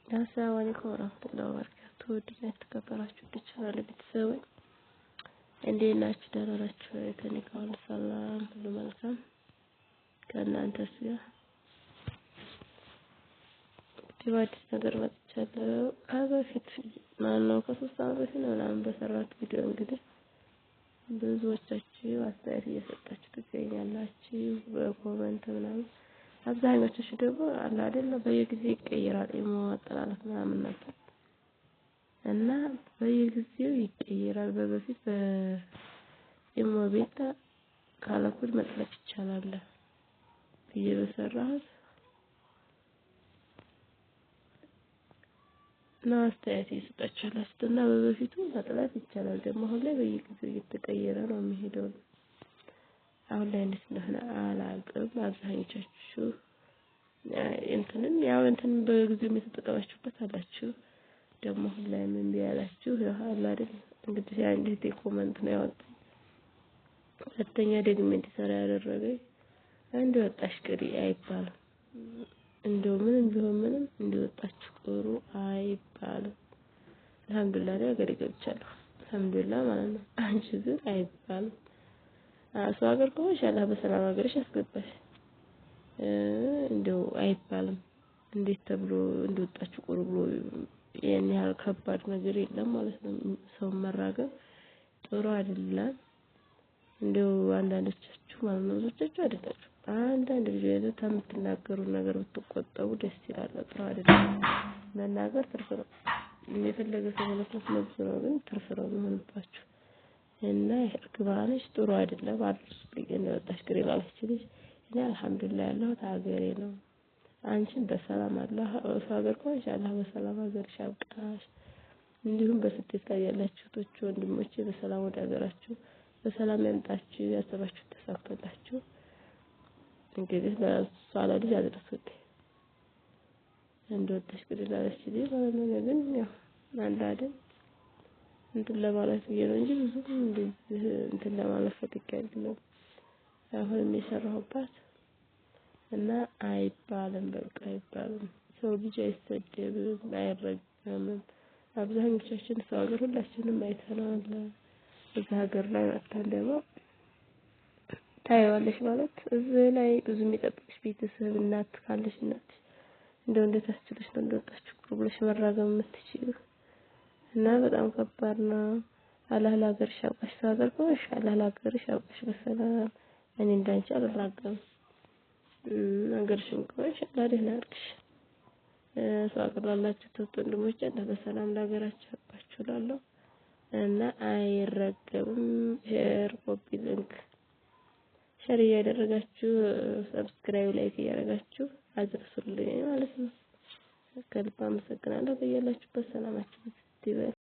አሰላሙ አለይኩም ወራህመቱላሂ ወበረካቱ። ውድና የተከበራችሁ ቻናል ቤተሰቦች እንዴት ናችሁ? ደህና ናችሁ? ከእኔ ጋር ሁሉ ሰላም፣ ሁሉ መልካም። ከእናንተስ ጋር? እንግዲህ በአዲስ ነገር መጥቻለሁ። ከበፊት ማነው ከ3 ዓመት በፊት ነው ምናምን በሰራሁት ቪዲዮ እንግዲህ ብዙዎቻችሁ አስተያየት እየሰጣችሁ ትገኛላችሁ በ comment ምናምን። አብዛኞቻችሁ ደግሞ አለ አይደለ በየጊዜው ይቀየራል ኢሞ አጠላለፍ ምናምን ነበር እና በየጊዜው ይቀየራል። በበፊት በኢሞ ቤታ ካለኮድ መጥለፍ ይቻላል ብዬ በሰራሁት እና አስተያየት እየሰጣችሁ ያላችሁት እና በበፊቱ መጥለፍ ይቻላል። ደግሞ አሁን ላይ በየጊዜው እየተቀየረ ነው የሚሄደው። አሁን ላይ እንዴት እንደሆነ አላውቅም። አብዛኞቻችሁ እንትንም ያው እንትንም በጊዜው የተጠቀማችሁበት አላችሁ። ደግሞ አሁን ላይ ምን ቢያላችሁ ያው አለ አይደል እንግዲህ አንድ እህቴ comment ነው ያወጣኝ። ሁለተኛ ደግሜ እንዲሰራ ያደረገኝ እንደወጣሽ ቅሪ አይባልም። እንደው ምንም ቢሆን ምንም እንደወጣችሁ ቅሩ አይባልም። አልሐምዱሊላህ እኔ ሀገሬ ገብቻለሁ። አልሐምዱሊላህ ማለት ነው። አንቺ ግን አይባልም። ሰው ሀገር ከሆንሽ አላህ በሰላም ሀገርሽ ያስገባሽ። እንደው አይባልም። እንዴት ተብሎ እንደወጣችሁ ቅሩ ብሎ ይሄን ያህል ከባድ ነገር የለም ማለት ነው። ሰው መራገም ጥሩ አይደለም። እንደው አንዳንዶቻችሁ ማለት ነው፣ ብዙዎቻችሁ አይደላችሁ። አንዳንድ ልጆች ከምትናገሩ ነገር ብትቆጠቡ ደስ ይላል። ጥሩ አይደለም መናገር፣ ትርፍ ነው። የፈለገ ሰው መለፍለፍ መብቱ ነው፣ ግን ትርፍ ነው የሚሆንባችሁ። እና እርግማንሽ ጥሩ አይደለም። አድርሱልኝ እንደወጣሽ ቅሪ ላለች ልጅ እኔ አልሐምዱሊላህ ያለሁት ሀገሬ ነው። አንቺን በሰላም አላህ ሰው ሀገር ከሆንሽ አላህ በሰላም ሀገርሽ ያብቃሽ። እንዲሁም በስደት ላይ ያላችሁ እህቶች ወንድሞቼ በሰላም ወደ ሀገራችሁ በሰላም ያምጣችሁ፣ ያሰባችሁት ተሳክቶላችሁ እንግዲህ ለእሷ ለልጅ አድርሱልኝ። እንደወጣሽ ቅሪ ላለች ልጅ ማለት ነው። ግን ያው አንድ አይደል እንትን ለማለት ብዬ ነው እንጂ ብዙም እንደዚህ እንትን ለማለት ፈልጌ አይደለም። አሁንም የሰራሁባት እና አይባልም፣ በቃ አይባልም። ሰው ልጅ አይሰደብም፣ አይረገምም። አብዛኞቻችን ሰው ሀገር ሁላችንም አይተነዋል። እዛ ሀገር ላይ መጥተን ደግሞ ታየዋለሽ ማለት እዚህ ላይ ብዙ የሚጠብቅሽ ቤተሰብ እናት ካለሽ እናትሽ እንደው እንዴት አስችለሽ ነው እንደወጣችሁ ቅሩ ብለሽ መራገም የምትችይው? እና በጣም ከባድ ነው። አላህ ለሀገርሽ ያብቃሽ። ሰው ሀገር ከሆንሽ አላህ ለሀገርሽ ያብቃሽ በሰላም። እኔ እንዳንቺ አልራገምም። ሀገርሽም ከሆንሽ አላህ ደህና ያድርግሽ። ሰው ሀገር ላላችሁ እህት ወንድሞቼ አላህ በሰላም ለሀገራችሁ ያብቃችሁ እላለሁ። እና አይረገምም። Share፣ copy link፣ share እያደረጋችሁ subscribe፣ like እያደረጋችሁ አድርሱልኝ ማለት ነው። ከልብ አመሰግናለሁ። በያላችሁበት ሰላማችሁ ይበል።